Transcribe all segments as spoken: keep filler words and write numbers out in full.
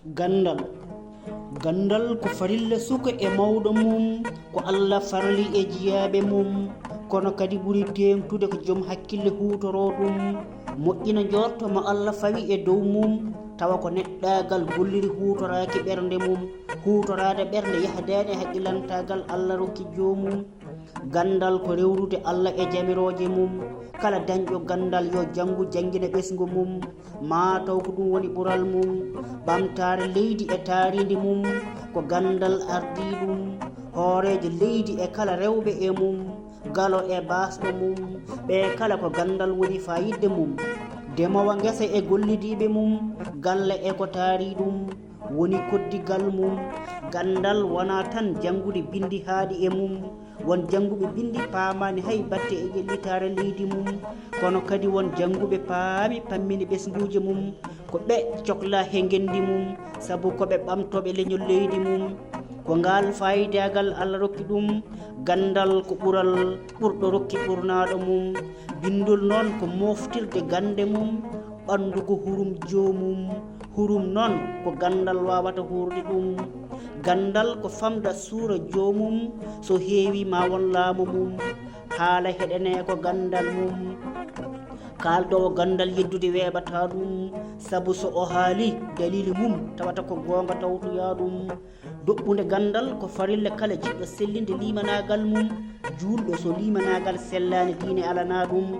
Ganndal. Ganndal ko farilla suka e mawɗo mum, ko Allah farli e jiyaaɓe mum, kono kadi ɓuri teeŋtude ko joom hakkille huutoroo ɗum, moƴƴina njoorto mo Allah fawi e dow mum, tawa ko neɗɗaagal golliri huutoraaki ɓernde mum. Huutoraade ɓernde yahdaani e haqqilantaagal Allah rokki joomum. Ganndal ko rewrude Allah e jamirooje mum. Kala dañɗo ganndal yo janngu janngina ɓesngu mum, maa taw ko ɗum woni ɓural mum. Ɓamtaare leydi e taariindi mum ko ganndal ardii ɗum. Hooreejo leydi e kala rewɓe e mum, galo e baasɗo mum, ɓe kala ko ganndal woni faayidde mum. Demoowo ngesa e gollidiiɓe mum, galle e ko taari ɗum woni koddigal mum. Ganndal wonaa tan janngude binndi haaɗi e mum. Won jannguɓe binndi paamaani hay batte e ƴellitaare leydi mum, kono kadi won jannguɓe paami pammini ɓesnguuji mum. Ko ɓe coklaa he ngenndi mum, sabu ko ɓe ɓamtooɓe leñol leydi mum. Ko ngaal faayidaagal Allah rokki ɗum. Ganndal ko ɓural ɓurɗo rokki ɓurnaaɗo mum. Binndol noon ko moftirde gannde mum, ɓanndu ko hurum joomum. Hurum noon ko ganndal waawata huurde ɗum. Ganndal ko famda suura joomum, so heewi ma won laamu mum. Haala heɗene ko ganndal mum. Kaalɗoowo ganndal yeddude weeɓataa ɗum, sabu so o haali daliili mum tawata ko goonga tawtoyaa ɗum. Doɓɓunde ganndal ko farilla kala jiɗɗo sellinde limanaagal mum, juulɗo so limanaagal sellaani diine alanaa ɗum.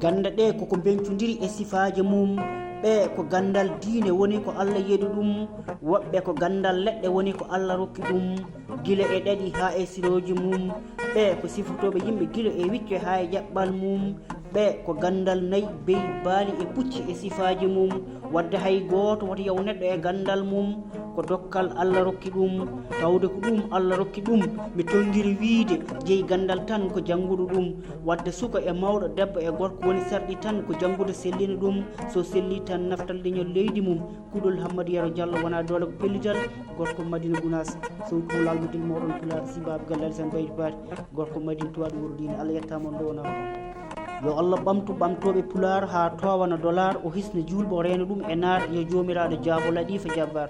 Gannda ɗe koko mbencondiri e sifaaji mum. Ɓe ko ganndal diine woni ko Allah yeɗi ɗum, woɓɓe ko ganndal leɗɗe woni ko Allah rokki ɗum, gila e ɗaɗi haa e sirooji mum. Ɓe ko sifotooɓe yimɓe gila e wicco haa e jaɓɓal mum. Ɓe ko ganndal nayi, beyi, baali e pucci e sifaaji mum. Wadde hay gooto wota yaw neɗɗo e ganndal mum, ko dokkal Allah rokki ɗum. Tawde ko ɗum Allah rokki ɗum, mi tonngiri wiyde jeyi ganndal tan ko jannguɗo ɗum. Wadde suka e mawɗo, debbo e gorko woni sarɗi tan ko janngude sellina ɗum. So selli tan naftal leñol leydi mum. Kuɗol Hammadi Yero Jallo wonaa doole ko pellittal, gorko Madina Gunaas. Sowtu lawƴudel mooɗon Pulaar, simbaaɓe galle Alasan Baydi Baari, gorko Madina Tuwaaɗo wuro diine. Allah yettaama on ɗo wonaa. Yo Allah ɓamtu ɓamtooɓe Pulaar haa toowana Dolaar, o hisna juulɓe, o reena ɗum e naar. Yo Joomiraaɗo jaabo Laɗiifa Jabbaar.